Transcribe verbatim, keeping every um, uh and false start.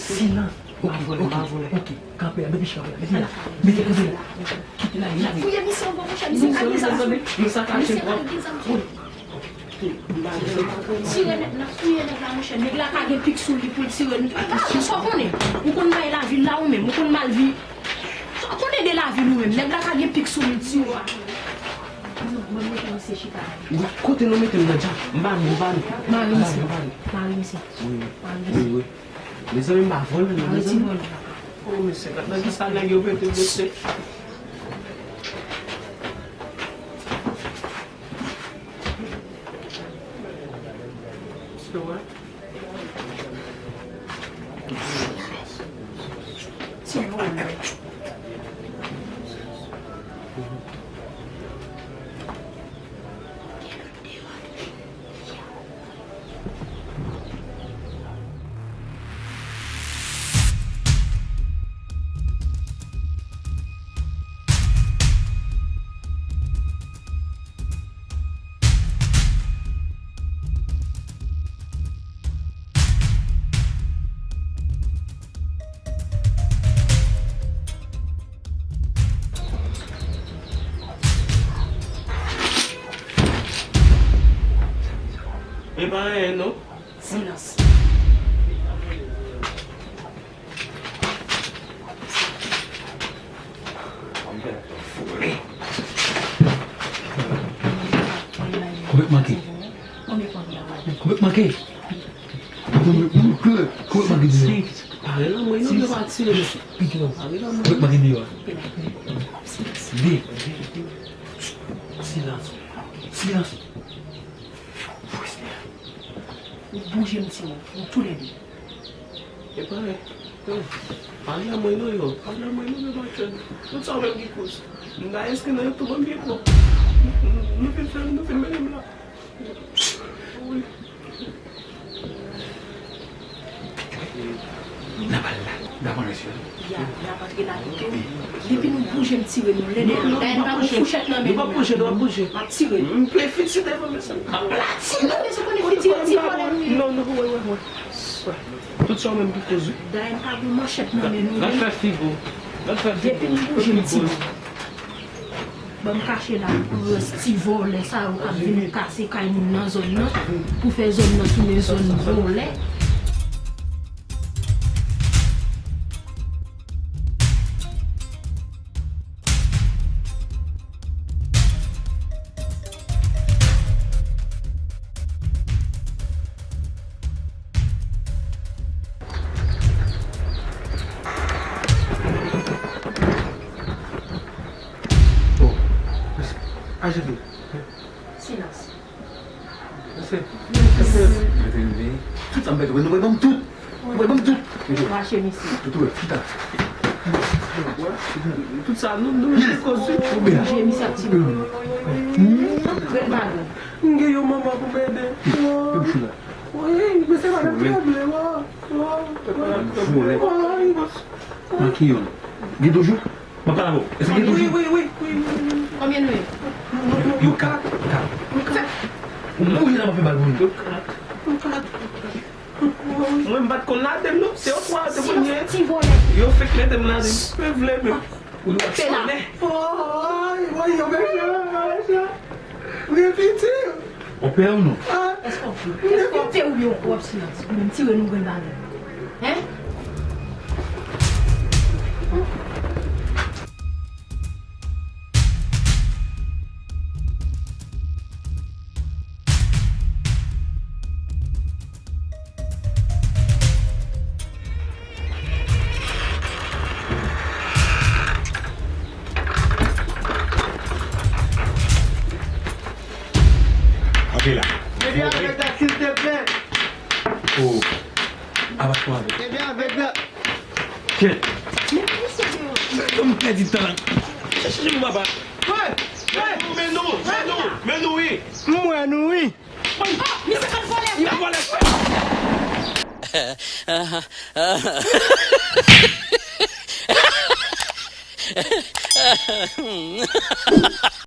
mesye. Silans. Ok, ok, ok. Kanpe la, mete kanpe la, mete la. Mete kanpe la. Kite la, lage. Fouye misye ankò, monchè, misye ka gen zam. Nou sa kache kò. Tire nèg, n ap fouye nèg la, monchè. Nèg la ka gen pik sou li pou l tire nou. Sa w konnen? Ou konn bay lavil la ou menm, ou konn mal vi. Sa w konnen de lavil ou menm? Nèg la ka gen pik sou li, tire. Mwen mete misye chita. Kote nou mete m nan djab? M pa nou, m pa nou. Mari misye. Mari misye. Wi, wi. Mari misye. Wi, wi. Mezanmi, m pa vòlè non, mezanmi. O mesye, gad nan kisa nèg yo mete m mesye. Mesye, wè. E pa anyen non. Silans. Konbyen k manke? Konbyen k manke? Konbyen k manke deyò? Pare nan mwen non, yo pa tire non. Konbyen k manke deyò? De. Silans. Silans. Ou bouje m ti moun, nou toulède. E pare. Yo, pale a mwen non yo. Pale a mwen non yo, Marcel. Tout sa ou menm ki koz. M ta enskri nan YouTube, m byen pran. Nou fin fè, nou fin mennen m la. Wi. N ap al la. N ap antre sou yo. Ya, n ap antre la tou. Depi nou bouje m tire nou. Lè nou, dayè nou pa gon fouchèt nan men nou. Nou pa bouje, nou pa bouje. M ap tire. M plen fiti devan mesye. M ap platine mesye, konnen fiti yo ti vòlè nou ye. Non, nou, wè, wè, wè. Tout sa ou menm ki koz wi. Dayè m pa gon manchèt nan men nou. N ap fè figi w. N ap fè figi w. Depi nou bouje m tire. Ban m kache la pou rès ti vòlè sa yo k ap vin kase kay moun nan zòn nan, pou fè zòn nan tounen zòn vòlè. Oh, mesye, aje vin. Silans. Mesye, mesye. Tout sa m pèdi, nou pral ban m tout. Nou pral ban m tout. Rache misye. Tout, tout, tout. Tout sa, nou, nou, nou koz wi. Bouje misye ap tire. Grenn bagan. M gen yon manman pou m ede. Wi, mesye pa nan tranble, wa. Vòlè. Manke yon. Gen toujou? Mwen pale avè w. Èske gen toujou? Wi, wi, wi, wi, wi, wi. Konbyen nou ye? Yo kat, kat. Kat. Ou mouri la, m ap fè bal pou nou. Yo kat. Yo kat. Mwen, m pa t konn ladann non. Se yo twa te konn ye. Ti vòlè. Yo fèk mete m ladann. Mwen vle menm. Ou nou pa t konnen. Ou gen piti? Ou pè ou non? Èske w pè? Èske w pè oubyen w ap silans? Ou menm tire nou grenn bagay. Hein? Kanpe la. Kenbe avèg la, silteplè. Oh. Avanse avèg. Kenbe avèg la. Kèt. Yo, m pèdi tan la. Chèche, chèche pou papa. Wè! Wè! Men nou, men nou, men nou, wi. M wè nou, wi. Misye pa t vòlè vre. Li pa vòlè vre.